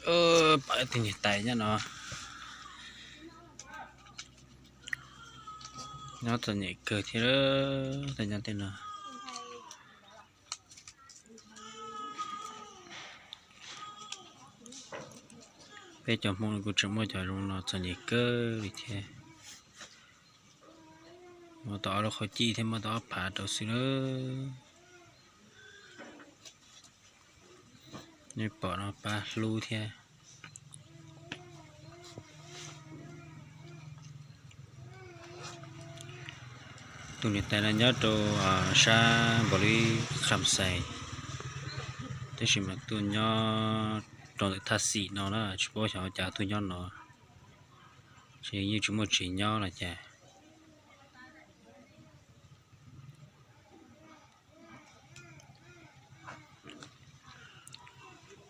Pom tus niam tais nyob no, nyob txom nyem kawg thiab, nyob tej no. Peb cov Hmoob kuj tseem muaj cov zoo no txom nyem kawg li thiab. Muaj tau ob lub qhov cij thiab muaj tau ob phav rau xwb na. Nej pom no pab hlub thiab. Tus niam tais no nyob rau sab npaum li Kham Xais, tab sis mas tuaj nyob rau ntawm Thaj Xim no na, tsis paub xyov cas tuaj nyob no, ces yeej tsis muaj tsev nyob los cas.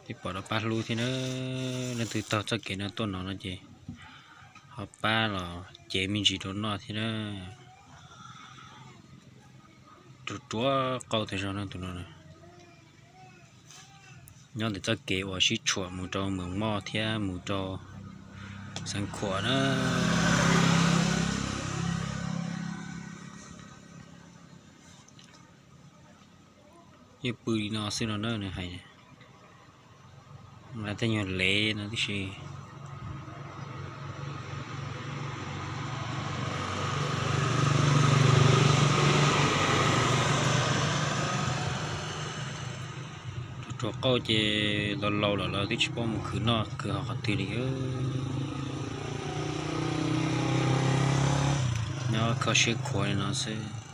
Peb pom rau pab hlub thiab na, leej twg taug txoj kev no tuaj no no ces ho pab los cev me ntsis rau noj thiab na. Ruam ruam qauj tag zog no tus no. Nyob ntawm txoj kev uas sib tshuam mus rau Mws Moj thiab mus rau Xeev Khuam na. Yeej pw li no xwb no na nws hais. Lawv tej nyuag lev no tib si. Ruam ruam qauj ces laus laus lawm los twb tsis paub mus khwv noj khwv haus qhov twg li. Nyob kho siab khuav li no xwb.